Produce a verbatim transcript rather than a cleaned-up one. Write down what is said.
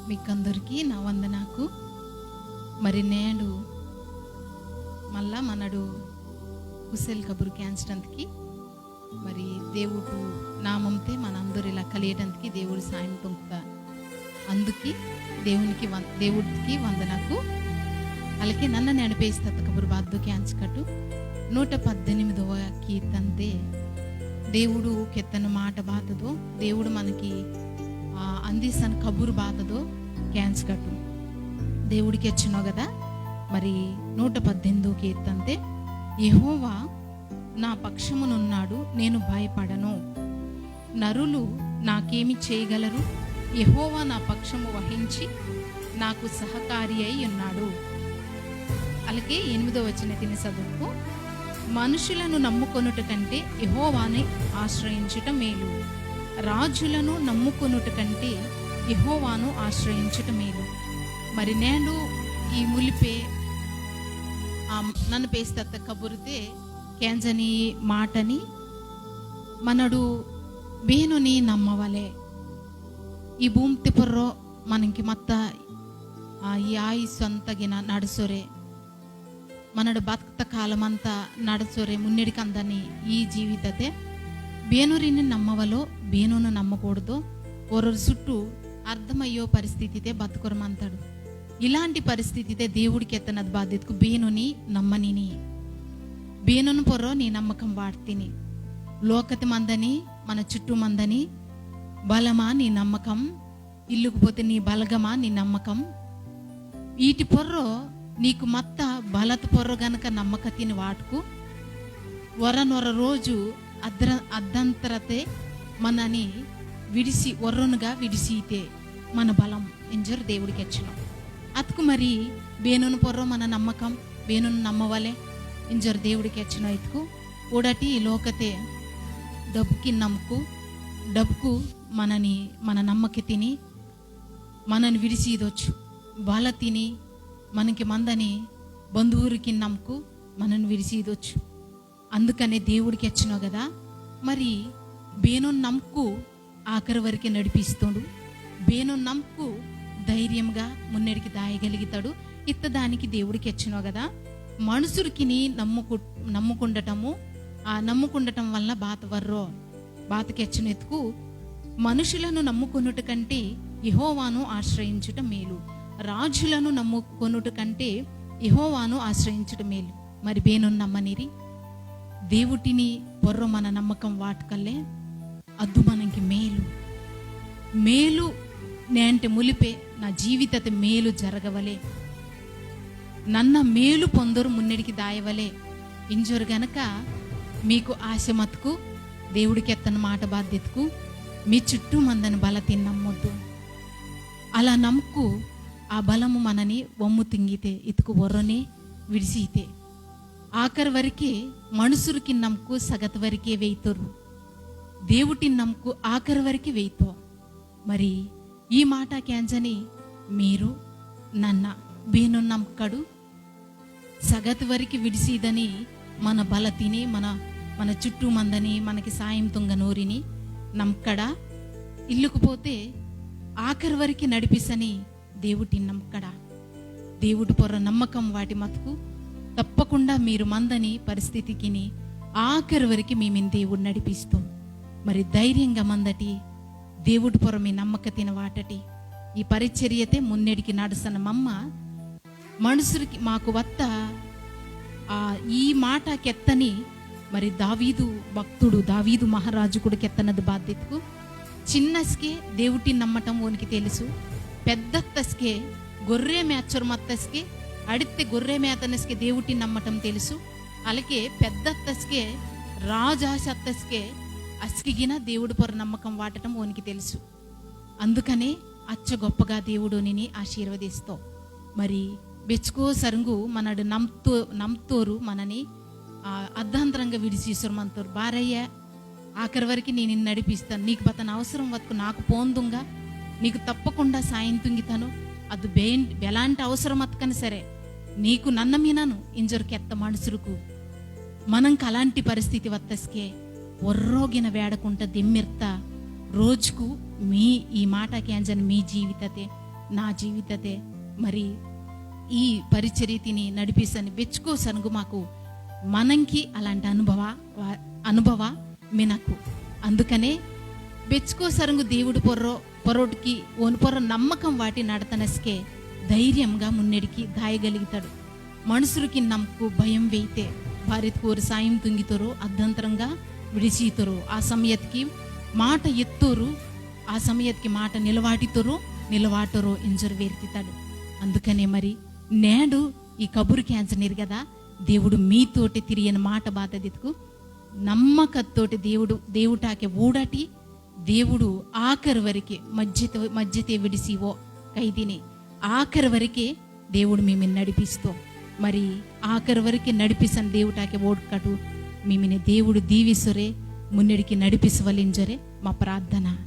మీకందరికీ నా వందనాకు. మరి నేడు మళ్ళా మనడు కుశల్ కబురు కేంచడానికి మరి దేవుడు నామంతే మనందరూ ఇలా కలియడానికి దేవుడు సాయం తుంకుతా. అందుకే దేవునికి వం-, దేవుడికి వందనాకు. అలాగే నన్న నెనపేస్త కబురు బాద్దు కేంచకట్టు. నూట పద్దెనిమిదవ కీర్తనతే దేవుడు కెత్తన మాట బాతదో, దేవుడు మనకి, ఆ, అందిస్తాను కబురు బాతదో కేంచకట్టు. దేవుడికి వచ్చినావు కదా. మరి నూట పద్దెనిమిదో కీర్తనతే, "యెహోవా నా పక్షమునున్నాడు, నేను భయపడను. నరులు నాకేమి చేయగలరు? యెహోవా నా పక్షము వహించి నాకు సహకారి అయి ఉన్నాడు." అలాగే ఎనిమిదో వచనతిని చదువుకు, "మనుషులను నమ్ముకొనుట కంటే యెహోవాని ఆశ్రయించుట మేలు, రాజులను నమ్ముకొనుట కంటే యెహోవాను ఆశ్రయించుట మేలు." మరి నేను ఈ ములిపే, ఆ, నన్న పేస్తత్త కబురితే కేంజని మాటని మనడు బేనుని నమ్మవలే. ఈ భూమి తిప్పర్రో మనకి మత్త, ఆ, ఈ ఆయుస్సు అంతగిన నడుసొరే. మనడు బతకత కాలమంతా నడుసొరే మున్నెడికి అందని ఈ జీవితతే బేనూరిని నమ్మవలో, బేనూను నమ్మకూడదో, ఒరొరు చుట్టూ అర్థమయ్యో పరిస్థితితే బతుకురమంతాడు. ఇలాంటి పరిస్థితితే దేవుడికి ఎత్తనది బాధ్యతకు బేనుని నమ్మనిని. బేనును పొర్రో నీ నమ్మకం వాడ్తిని. లోకతి మందని, మన చుట్టూ మందని, బలమా నీ నమ్మకం, ఇల్లుకుపోతే నీ బలగమా నీ నమ్మకం. ఈటి పొర్రో నీకు మత్త బలత పొర్రో గనక నమ్మకతిని వాటుకు, వరనొర రోజు అద్ర-, అద్దంతరతే మనని విడిసి, ఒర్రొనుగా విడిసితే మన బలం ఇంజర్ దేవుడికి ఎచ్చును. అతుకు మరి బేనును పొర్రో మన నమ్మకం, బేనును నమ్మవలే ఇంజర్ దేవుడికి ఎచ్చును. ఇతుకు ఊడటి ఈ లోకతే డబ్బుకి నమ్ముకు, డబ్బుకు మనని, మన నమ్మకతిని మనని విడిసిదొచ్చు. బలతిని మనకి మందని బంధువురికి నమ్ముకు మనని విడిసిదొచ్చు. అందుకనే దేవుడికి ఎచ్చునో కదా. మరి బేనో నమ్ముకు ఆఖరి వరకే నడిపిస్తుండు. బేనో నమ్ముకు ధైర్యంగా మున్నెడికి దాయగలుగుతాడు. ఇత్తదానికి దేవుడికి ఎచ్చునో కదా. మనుషులకిని నమ్ముకు-, నమ్ముకుండటము, ఆ నమ్ముకుండటం వలన బాత వర్రో. బాత కెచ్చునెత్తుకు, మనుషులను నమ్ముకొనుట కంటే యెహోవాను ఆశ్రయించుట మేలు. రాజులను నమ్ముకొనుట కంటే యెహోవాను ఆశ్రయించుట మేలు. మరి బేను నమ్మనిరి? దేవుటిని పొర్రొ మన నమ్మకం వాటకల్లే అద్దు మనకి మేలు. మేలు నేంటే ములిపే నా జీవితతే మేలు జరగవలే. నన్న మేలు పొందొరు మున్నెడికి దాయవలే. ఇంజొరు గనక మీకు ఆశ మతుకు దేవుడికి ఎత్తని మాట బాధ్యతకు మీ చుట్టూ మందని బలతిని నమ్మొద్దు. అలా నమ్ముకు ఆ బలము మనని వమ్ము తింగితే ఇతుకు ఒర్రొనే విడిసితే. ఆఖరి వరకే మనుషులకి నమ్ముకు సగతి వరకే వెయితొరు. దేవుటిని నమ్ముకు ఆఖరి వరకే వెయితో. మరి ఈ మాట కేంజని మీరు నన్న బేను నమ్మకడు. సగతి వరకు విడిసిదని మన బలతిని, మన, మన చుట్టూ మందని, మనకి సాయం తుంగనోరిని నమ్మకడా? ఇల్లుకుపోతే ఆఖరి వరకు నడిపిసని దేవుటిని నమ్మకడా? దేవుడు పొర్ర నమ్మకం వాటి మతుకు తప్పకుండా మీరు మందని పరిస్థితికిని ఆఖరి వరకు మీ దేవుడు నడిపిస్తూ మరి ధైర్యంగా మందటి దేవుడు పొర్ర మీ నమ్మకతిన వాటటి ఈ పరిచర్యతే మున్నెడికి నడుసన మమ్మ మనుషులకి మాకు వత్త ఆ ఈ మాట కెత్తని మరి దావీదు భక్తుడు, దావీదు మహారాజు కూడా కెత్తనది బాధ్యతకు చిన్నస్కే దేవుటి నమ్మటం ఓనికి తెలుసు. పెద్దత్తస్కే గొర్రె మేచరు మత్తస్కే అడిత్తే గొర్రె మేతనస్కే దేవుటి నమ్మటం తెలుసు. అలాగే పెద్దత్తస్కే రాజాశత్తస్కే అస్కిగిన దేవుడు పొర నమ్మకం వాటటం ఓనికి తెలుసు. అందుకనే అచ్చ గొప్పగా దేవుడు నిని ఆశీర్వదిస్తో. మరి బెచ్చుకో సరుంగు మనడు నమ్తో-, నమ్తోరు మనని, ఆ, అర్ధాంతరంగా విడిచీసురు మంతోరు. బారయ్య, ఆఖరి వరకు నేను నిన్ను నడిపిస్తాను. నీకు బతన అవసరం వరకు నాకు పోందుంగా, నీకు తప్పకుండా సాయం తుంగితాను. అది బే-, ఎలాంటి అవసరం అతకని సరే, నీకు నన్న మీనను ఇంజరు కెత్త మనుషులకు. మనంకు అలాంటి పరిస్థితి వత్తస్కే ఒర్రోగిన వేడకుంట దిమ్మిర్త రోజుకు మీ ఈ మాట కేంజన్ మీ జీవితతే నా జీవితతే మరి ఈ పరిచర్యతిని నడిపిసని బెచ్చుకో సనుగు మాకు మనంకి అలాంటి అనుభవ, వా-, అనుభవ మినకు. అందుకనే బెచ్చుకో సరుంగు దేవుడు పొర్రో, పొర్రొటికి ఓను పొర్రో నమ్మకం వాటి నడతనస్కే ధైర్యంగా మున్నెడికి దాయగలుగుతాడు. మనుషులకి నమ్ముకు భయం వేయితే వారికి కోరు సాయం తుంగితోరు, అర్ధంతరంగా విడిచితోరు. ఆ సమయత్కి మాట ఎత్తోరు, ఆ సమయత్కి మాట నిలవాటితోరు, నిలవాటోరు ఇంజరు వేర్కితాడు. అందుకనే మరి నేడు ఈ కబురు కేంచనీరు కదా, దేవుడు మీతోటి తిరియని మాట బాతదిత్కు నమ్మకత్తోటి దేవుడు, దేవుటాకే ఊడటి, దేవుడు ఆఖరి వరకే మధ్యతో, మధ్యతే విడిసివో కైదిని ఆఖరి వరకే దేవుడు మిమ్మల్ని నడిపిస్తో. మరి ఆఖరి వరకే నడిపిసని దేవుటాకే ఓడ్కటు మిమ్మల్ని దేవుడు దీవిసొరే, మున్నెడికి నడిపిసవలింజొరే మా ప్రార్థన.